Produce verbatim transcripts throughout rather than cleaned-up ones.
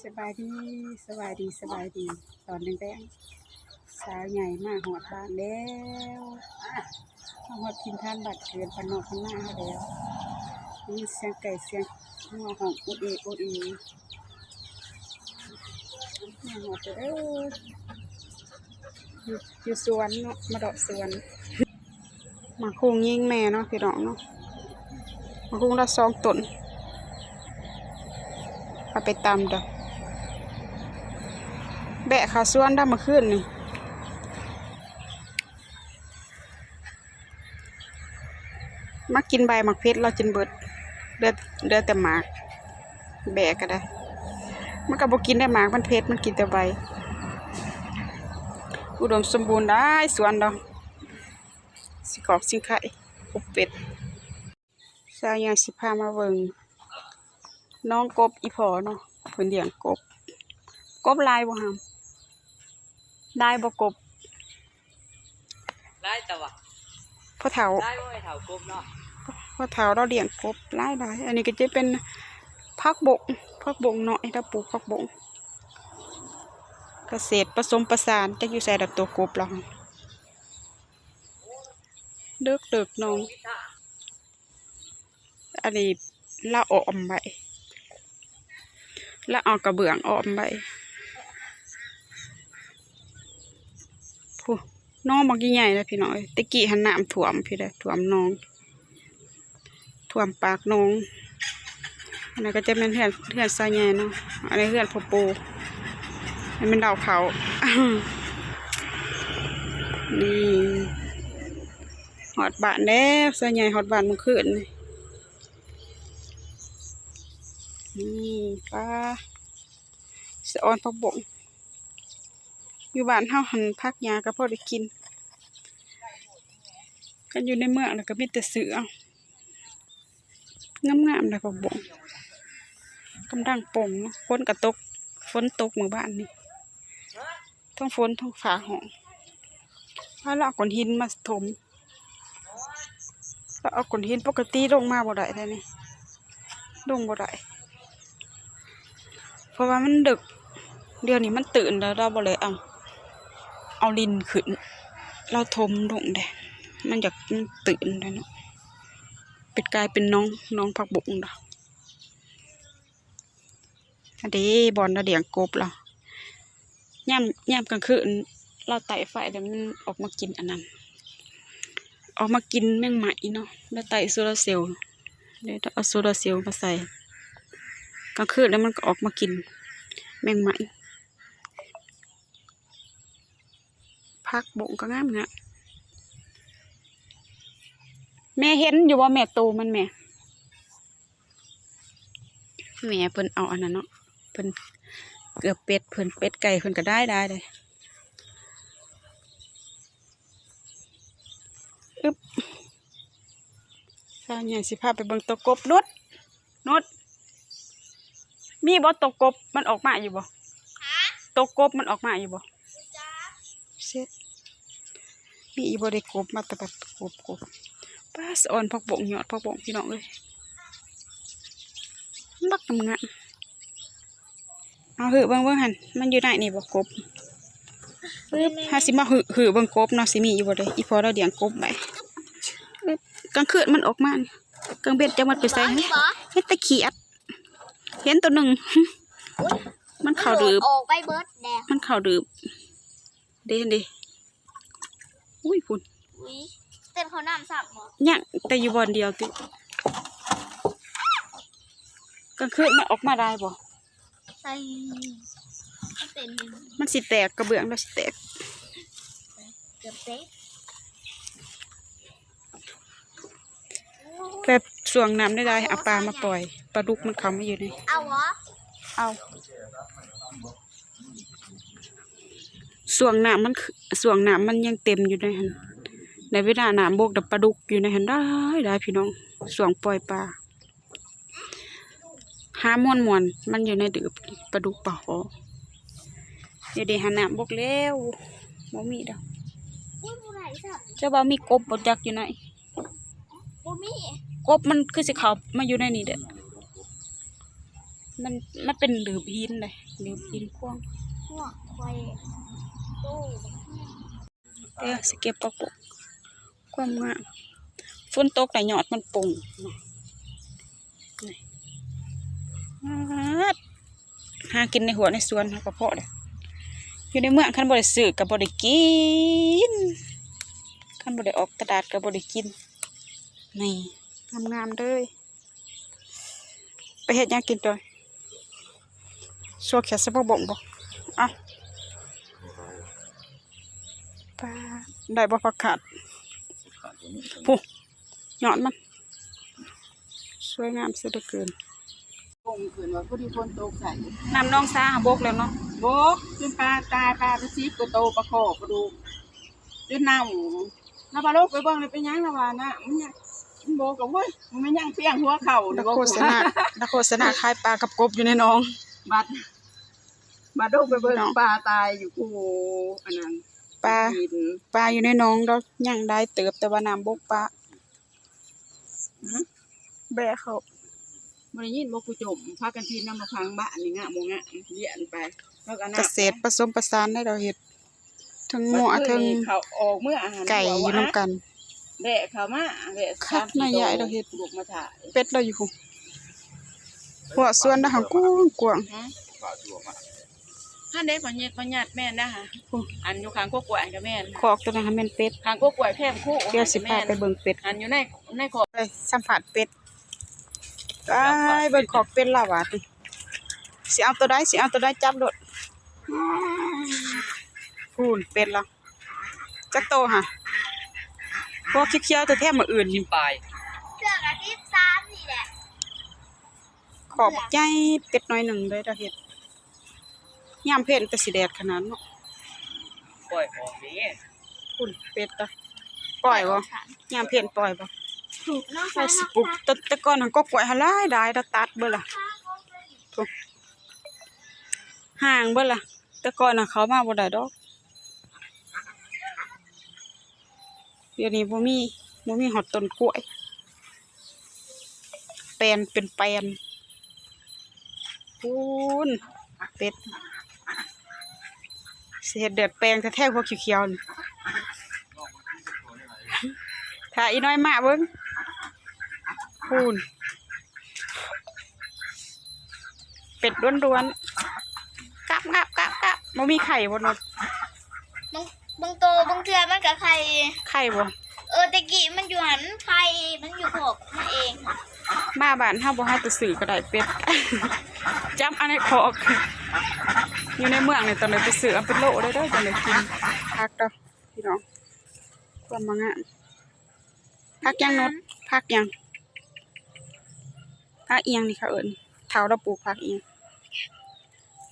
สบายดี สบายดี สบายดี ตอนแดงๆ สาวใหญ่มาฮอดบ้านแล้ว มาฮอดถิ่นฐานบ้านเกิดบ้านนอกบ้านนาเฮาแล้ว มีเสียงไก่เสียงงัวฮ้องโอเอโอเอ มาฮอดเด้อ อยู่ อยู่สวนเนาะ มาเลาะสวน หมากฮุ่งยิงแม่เนาะพี่น้องเนาะ หมากฮุ่งละสองต้น เอาไปตำเด้อ แบะเข้าสวนได้เมื่อคืนนี่ มากินใบหมากเผ็ดเราจนเบิด เหลือ เหลือแต่หมาก แบะก็ได้ มันก็บ่กินได้หมาก มันเผ็ด มันกินแต่ใบ อุดมสมบูรณ์ได้สวนเรา สิกอกสิงไข่ อบเป็ด สาวใหญ่สิพามาเบิ่ง น้องกบอีพ่อเนาะ เพิ่นเลี้ยงกบ กบหลายบ่หำ หลายบ่กบ หลายแต่ว่า พ่อเฒ่า หลายบ่ไอ้เฒ่ากบเนาะ พ่อเฒ่าเราเลี้ยงกบหลายๆ อันนี้ก็จะเป็นผักบง ผักบงน้อย เราปลูกผักบง เกษตรผสมผสาน จักอยู่ไสดอก ตัวกบเรา เลิกๆ น้อง อันนี้ละอ้อมไว้ ละเอากระเบื้องอ้อมไว้ พุ้น หนองบักใหญ่ๆ เลยพี่น้องเอ้ย แต่กี้หั้นน้ำท่วมพี้เด้อ ท่วมหนอง ท่วมปากหนอง อันนั้นก็จะเป็นเฮือน เฮือนสาวใหญ่เนาะ อันนี้เฮือนพ่อปู่ อันนี้เป็นดาวเขา นี่ ฮอดบ้านแล้ว สาวใหญ่ฮอดบ้านเมื่อคืนนี่ นี่ ปลา สะออนผักบง อยู่บ้านเฮาหั่นผักหญ้าก็พอได้กิน คันอยู่ในเมืองแล้วก็มีแต่ซื้อเอา งามๆ เลยผักบง กำลังป่งเนาะ ฝนก็ตก ฝนตกมื้อวานนี่ ทั้งฝนทั้งฟ้าฮ้อง พาลากก้อนหินมาถม ลากเอาก้อนหิน ปกติลงมาบ่ได้แท้นี่ ลงบ่ได้ เพราะว่ามันเดิก เดี๋ยวนี้มันตื่นแล้ว เราบ่เลยเอา เอาลินขึ้น เราถมลงเด้ มันอยาก มันตื่นแล้วเนาะ เป็นกลายเป็นหนอง หนองผักบงดอก อันเด้ บ่อนเราเลี้ยงกบเรา ยาม ยามกลางคืน เราไต่ไฟแล้วมันออกมากินอันนั้น ออกมากินแมงไหม้เนาะ เราไต่โซลาร์เซลล์ เดี๋ยวเอาโซลาร์เซลล์มาใส่ กลางคืนแล้วมันก็ออกมากินแมงไหม้ ผักบงก็งามงาม แม่เห็นอยู่บ่แม่ โตมันแม่ แม่เพิ่นเอาอันนั้นเนาะ เพิ่นเกือบเป็ด เพิ่นเป็ดไก่ เพิ่นก็ได้ได้เลย อึ๊บ สาวใหญ่สิพาไปเบิ่งตัวกบ นุช นุช มีบ่ตัวกบ มันออกมาอยู่บ่ ตัวกบมันออกมาอยู่บ่ เสร็จ มีอีบ่ได้กบ มาแต่บัดกบ กบ ปลาสะออนผักบง ยอดผักบง พี่น้องเอ้ย บักงามๆ เอาหื้อเบิ่ง เบิ่งหั่น มันอยู่ในนี่บ่กบ ปึ๊บ เฮาสิมาหื้อ หื้อเบิ่งกบเนาะ สิมีอยู่บ่เด้ อีพ่อเราเลี้ยงกบไว้ ปึ๊บ กลางคืนมันออกมา กลางเว็นจักมันไปใส่ มานี่บ่ เห็นแต่เขียด เห็นตัวหนึ่ง อุ๊ย มันเข้าดืบ ออกไปเบิดแดง มันเข้าดืบ เด้ เด้ อุ้ย พุ้น อุ๊ย เต้นเขาน้ำซ้ำบ่ ยังแต่อยู่บ่อนเดียวติ กลางคืนมันออกมาได้บ่ ใส่ มันเป็น มันสิแตก กระเบื้องเราสิแตก เกือบเตะ แต่ช่วงน้ำได้ได้ เอาปลามาปล่อย ปลาดุกมันเข้ามาอยู่นี่ เอาเหรอ เอา ช่วงน้ำมัน ช่วงน้ำมันยังเต็มอยู่ในหั่น ในเวลาน้ำบกน่ะปลาดุกอยู่ในหั่นได้ได้พี่น้อง ช่วงปล่อยปลา หาม่วนๆ มันอยู่ในดืบ ปลาดุกปลาหอ เดี๋ยวนี้หาน้ำบกแล้ว บ่มีดอก อุ๊ย บ่ได้ซ้ำ เจ้าว่ามีกบบ่จักอยู่ไหน บ่มี กบมันคือสิเข้ามาอยู่ในนี่เด้อ มัน มันเป็นหลืบหินเลย หลืบหินพวง หัวควาย โอ้ เดี๋ยวสิเก็บผักบุ้ง ความงาม ฝนตกแต่ยอดมันป่ง นี่ ป๊าด หากินในหัวในสวนเฮาก็พอแล้ว อยู่ในเมืองคันบ่ได้ซื้อก็บ่ได้กิน คันบ่ได้ออกตลาดก็บ่ได้กิน นี่ งามๆเลย ไปเฮ็ดหยังกินตัว ซั่วแขกใส่ผักบุ้งบ่ เอ้า ป๊าด ได้บ่ผักขาด ผู้ ยอดมัน สวยงามเสียเหลือเกิน ลงขึ้นว่าพอดีฝนตกใส่ น้ำหนองสาบกแล้วเนาะ บกจนปลาตาย ปลาเป็นสิบกว่าโต ปลาคอปลาดุก จนเน่า แล้วปลาโลกไปเบิ่งเลยเป็นหยังละวะนะ มันเนี่ย มันบกกับเว้ย มันไม่ย่างเพียงหัวเข่า นักโฆษณา นักโฆษณาขายปลากับกบอยู่ในหนอง บัด บัดโลกไปเบิ่ง เนาะ ปลาตายอยู่ โอ้ อันนั้น ปลา หิน ปลาอยู่ในหนองดอก ย่างได้เติบ แต่ว่าน้ำบกปะ หือ แบะเขา บ่ได้ยินบ่ กูจม พากันทีนำมาพังบ้านนี่ งะบ่งะ เลี้ยนไป แล้วก็น้ำ เกษตรผสมผสานได้เราเฮ็ด ทั้งงัว บัดคืนนี้ ทั้ง เขาออกเมื่ออาหาร ไก่ หัว อยู่นำกัน แบะเขามา แบะ คัก สามสี่ นายใหญ่ โต เราเฮ็ด ลูกมาถ่าย เป็ดเราอยู่ หัวสวนนะ หันกว้างกว้าง ฮะ ท่านได้พอเย็ดพอหยัดแม่นนะคะ โอ้ อันอยู่ข้างกกกล้วยก็แม่น คอกตัวนั้นค่ะแม่นเป็ด ข้างกกกล้วยแคมคู่ เดี๋ยวสิพาไปเบิ่งเป็ด อันอยู่ใน ในคอก ไปสัมผัสเป็ด ไปเบิ่งคอกเป็ดลาวาติ สิเอาตัวใด สิเอาตัวใด จับโลด พู้นเป็ดละ จักโตฮะ พวกเขียวๆ แต่แท้มื้ออื่นนี่ ปลาย เกือบอาทิตย์สามนี่แหละ ขอบใจเป็ดน้อยหนึ่งเลยเด้อเฮ็ด ยามเพลแต่สิแดดขนาดเนาะ ปล่อยของนี้ คุณเป็ดตะ ปล่อยบ่ ยามเพลปล่อยบ่ ถูกเนาะ ใส่สิปลูก แต่ แต่ก่อนหั้นกกกล้วยหั้นหลายหลาย แล้วตัดเบิดล่ะ ถูก ห่างเบิดล่ะ แต่ก่อนน่ะเขามาบ่ได้ดอก เดี๋ยวนี้บ่มี บ่มีฮอดต้นกล้วย แปลนเป็นแปลน พู้น เป็ด สิเฮ็ดเดือดแปลงแท้ๆ พวกเขียวๆ นี่ ถ้าอีน้อยมาเบิ่ง พู้น เป็ดล้วนๆ กับ กับ กับ กับ บ่มีไข่บ่นด บาง บางโต บางเทื่อมันก็ไข่ ไข่บ่ เออ แต่กี้มันอยู่หั่น ไข่ มันอยู่คอกมันเอง มาบ้านเฮาบ่หาแต่ซื้อก็ได้เป็ด จับเอาในคอก อยู่ในเมืองนี่ตอนนี้ไปซื้อเอาเป็นโลได้เด้อ จั่งได้กิน คักเด้อพี่น้อง ความมางาม ผักหยังนด ผักหยัง ผักอีหยังนี่เขาเอิ้น เฒ่าเราปลูกผักอีหยัง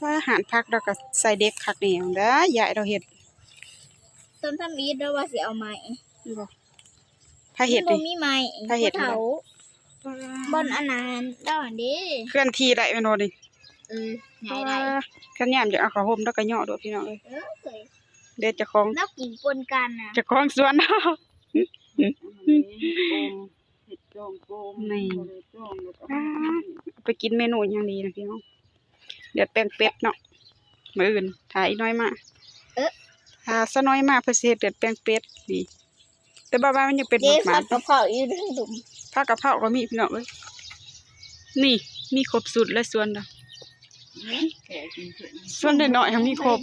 ว่าหารผักเราก็ใส่เด็กคักแน่เด้อ ยายเราเฮ็ด ต้นทำอิฐเราว่าสิเอาไม้ บ่ ไผเฮ็ด มันบ่ นี่ มีไม้ ไผเฮ็ด ผู้เฒ่า บ่ บ่อนอันนั้นดอกเด้ เคลื่อนที่ได้แม่นบ่นี่ เออ ย้ายได้ ว่า คันยามอยากเอาเข้าห่มเราก็เหยาะโลดพี่น้องเอ้ย เออ เด้อเจ้าของ แล้วปลูกปนกันนะ เจ้าของสวน โกม เห็ดจองโกม นี่ บ่ได้จองแล้วก็ อ่า ไปกินเมนูหยังดีนะพี่น้อง เดือดแปลงเป็ดเนาะ มื้ออื่น ถ้าอีน้อยมา เอ๊ะ ถ้าสาวน้อยมาเพิ่นสิเฮ็ดเดือดแปลงเป็ด นี่ แต่บ่าว่ามันยังเป็น เด้ หมากๆ ผัดกะเพราอยู่ในหลุม ผักกะเพราก็มีพี่น้องเอ้ย นี่ มีครบสูตรเลยสวนเรา อืม แกะกินเพิ่น สวนน้อยๆ ยังมีครบ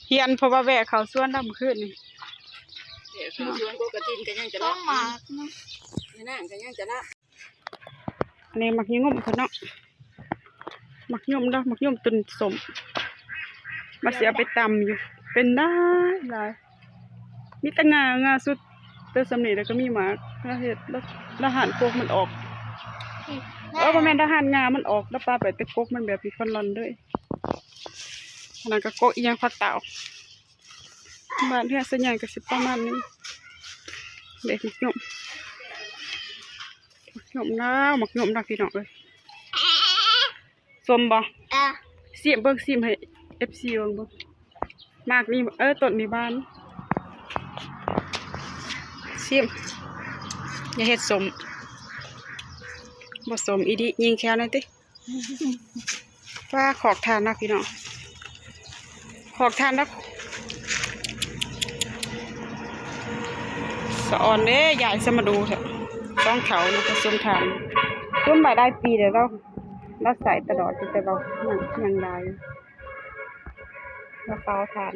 เฮียนเพราะว่าแวะเข้าสวนเราเมื่อคืนนี่ แกะเข้าสวนกกกระถินก็ยังจะ ต้ รั ม บ หมากนะ ยายนางก็ยังจะรับ อันนี้หมากยมเพิ่นเนาะ หมากยมเนาะ หมากยมต้นส้ม มาสิเอาไปตำอยู่ เป็นได้หลาย มีแต่งา งาสุด แต่ส่ำนี้แล้วก็มีหมาก แล้วเฮ็ด แล้ว แล้วหั่นกกมันออก เออ บ่แม่น แล้วหั่นงามันออก แล้วปาไปแต่กกมันแบบนี้ ค่อนร่อนเลย อันนั้นก็กกอีหยัง ผักเต้า บ้านเฮือนส่วนใหญ่ก็สิประมาณนี้ เด็กหมากยม หมากยมลาว หมากยมลาวพี่น้องเอ้ย ส้มบ่ อ่ะ ซิมเบิ่ง ซิมให้ เอฟซี เบิ่งเบิ่ง หมากนี่ เออ ต้นนี่บาน ซิม อย่าเฮ็ดส้ม บ่ส้มอีหลี ยิงแค่นั้นติ ว่าขอกถ่านนะพี่น้อง ขอกถ่านนะ สะออนเด้ยายสมาดูเถอะ ต้องเขานะผสมถ่าน ซุ่มไปได้ปีเดียวแล้ว แล้วใส่ตลอด แต่เรายังยังได้ แล้วเฝ้าถ่าน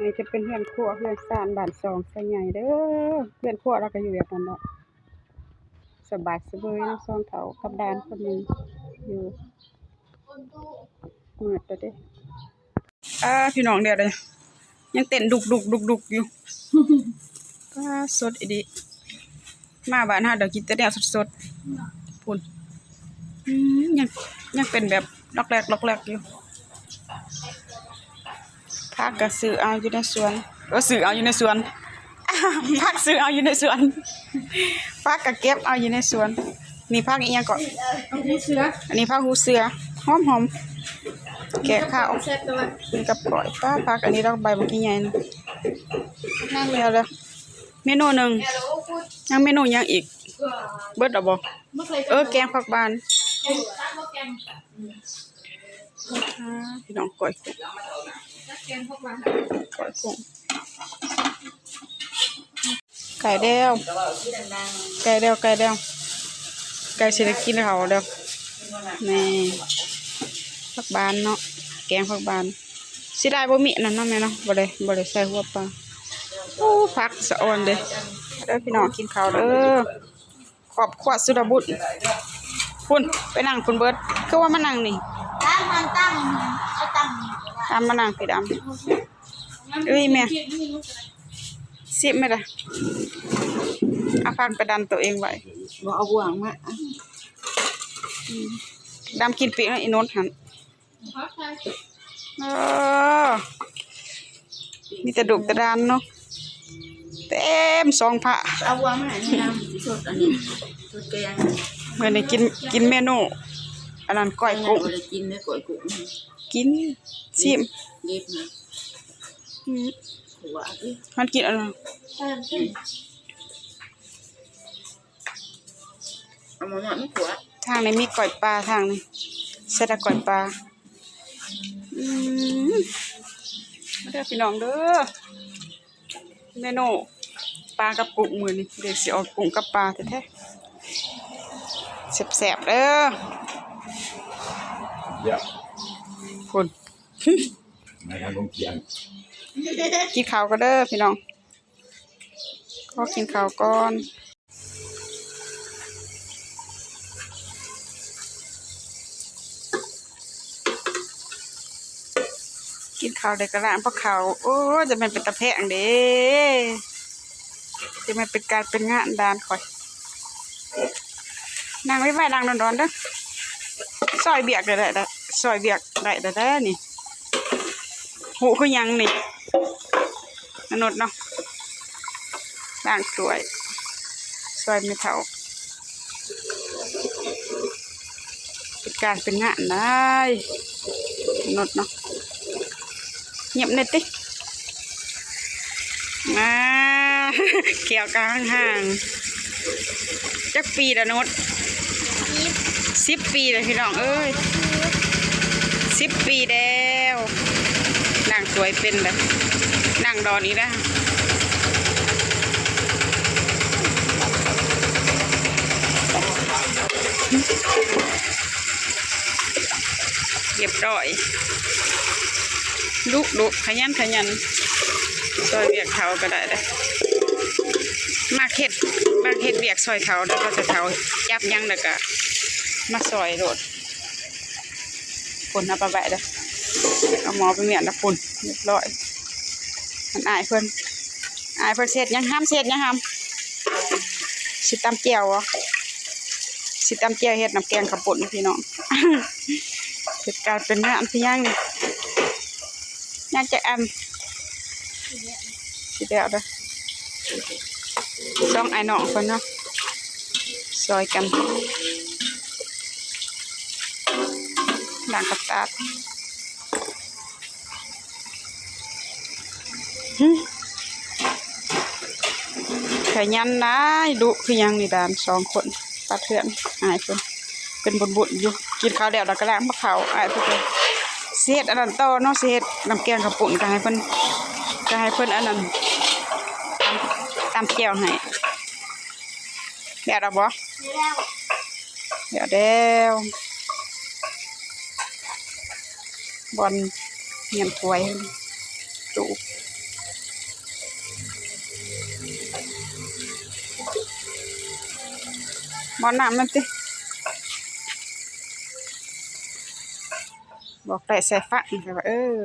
นี่จะเป็นเฮือนครัว เฮือนซานบ้านซองไซใหญ่เด้อ เฮือนครัวเราก็อยู่แบบนั้นแหละ สบายสบายเนาะ ซองเฒ่ากับดานคนหนึ่งอยู่ มืดแล้วเด้ อ่า พี่น้อง เดี๋ยวเด้อ ยังเต้นดุกดุกดุกดุกอยู่ อ่า สดอีดี มาบ้านเฮาเดี๋ยวกินแต่แนวสดๆ พุ่น อืม ยัง ยังเป็นแบบล็อกแรกล็อกแรกอยู่ ผักก็ซื้อเอาอยู่ในสวน เออ ซื้อเอาอยู่ในสวน ผักซื้อเอาอยู่ในสวน ผักก็เก็บเอาอยู่ในสวน นี่ผักอีหยังก็ หูเสือ อันนี้ผักหูเสือ หอมๆ แกะข้าว แซ่บตัว กินกับก้อย ป้า ผักอันนี้ดอกใบบักใหญ่ๆนะ นั่งเดียวเลย เมนูหนึ่ง ยังเมนูหยังอีก เบิดแล้วบ่ เออ แกงผักบาน อ่า พี่น้อง ก้อยกุ้ง ก้อยกุ้ง ไก่แล้ว ไก่แล้ว ไก่แล้ว ไก่สิได้กินเขาแล้ว นี่ ผักบานเนาะ แกงผักบาน สิได้บ่มีอันนั้นเนาะแม่เนาะ บ่ได้ บ่ได้ใส่หัวปลา โอ้ ผักสะออนเด้ เด้อพี่น้อง กินข้าวเด้อ ครอบครัวสุดบุญ พุ่น ไปนั่งพุ่นเบิด คือว่ามานั่งนี่ ตั้งมันตั้ง เอาตั้ง ตามมานั่งพี่ดำ เอ้ยแม่ ซิมไหมล่ะ เอาผักไปดันตัวเองไว้ บ่เอาบ่วงมา อืม ดำกินปีกแล้วอีโนนหัน เออ มีแต่ดุกแต่ดานเนาะ เต็มซองผ้า เอาบ่วงมาให้นี่นะ สดอันนี้ สดแกง มื้อนี้กิน กินเมนู อันนั้นก้อยกุ้ง บ่ได้กินเด้อก้อยกุ้ง กิน ซิม ดิบนะ อืม ขัวสิ มันกินอันนั้น เอามาหน่อยมันขัว ทางนี้มีก้อยปลา ทางนี้ใส่แต่ก้อยปลา อืม มาเด้อพี่น้องเด้อ เมนูปลากับกุ้งมื้อนี้ เดี๋ยวสิเอากุ้งกับปลาแท้ๆ แซ่บๆ เด้อ เดี๋ยว คุณ มาทางโรงเรียน กินข้าวก็เด้อพี่น้อง ขอกินข้าวก่อน กินข้าวเด้อก็ล้างพวกข้าว โอ้ย จะแม่นเป็นตาแพงเด้ จะแม่นเป็นการเป็นงานด้านข่อย นั่งไว้ไว้นั่งดอนๆเด้อ ซอยเวียกได้ได้ ซอยเวียกได้ได้นี่ หูคือหยังนี่ มนุษย์เนาะ ล้างถ้วย ซอยแม่เฒ่า เป็นการเป็นงานได้ มนุษย์เนาะ เงียบแน่ติ มา เขียวกลางห่าง จักปีละนุช สิบปีเลยพี่น้องเอ้ย สิบปีแล้ว นั่งสวยเป็นเลย นั่งดอนอีกแล้ว เรียบร้อย ดุดุ ขยันขยัน ซอยเวียกเขาก็ได้เด้อ มักเฮ็ด มักเฮ็ดเวียกซอยเขา แล้วก็จะเขาจับหยังแล้วก็มาซอยโลด คนเอาไปไว้เด้อ เอาหมอไปเมียนละคน เรียบร้อย มันอายเพิ่น อายเพิ่น เฮ็ดหยังหำ เฮ็ดหยังหำ สิตำแจ่วบ่ สิตำแจ่วเฮ็ดน้ำแกงข้าวปุ้นพี่น้อง เฮ็ดการเป็นงานพี่ยังนี่ ยังจะอัน สิแล้วเด้อ สองอ้ายน้องเพิ่นเนาะ ซอยกัน ล้างกระตาด หึ ขยันหลาย ดุคือหยังนี่ ดานสองคน าดเฮือน อ้ายเพิ่น เป็นบุญๆอยู่ กินข้าวแล้ว แล้วก็ล้างมาข้าว อ้ายเพิ่นก็สิเฮ็ดอันนั้นต่อเนาะ สิเฮ็ดน้ำแกงข้าวปุ้น ก็ให้เพิ่น ก็ให้เพิ่นอันนั้น ตำ ตำแจ่วให้ แล้วดอกบ่ แล้ว แล้ว แล้ว บ่อนเฮียนถ้วย ตู้ หม้อน้ำนั่นติ บอกได้ใส่ฟัก นี่ก็ว่า เออ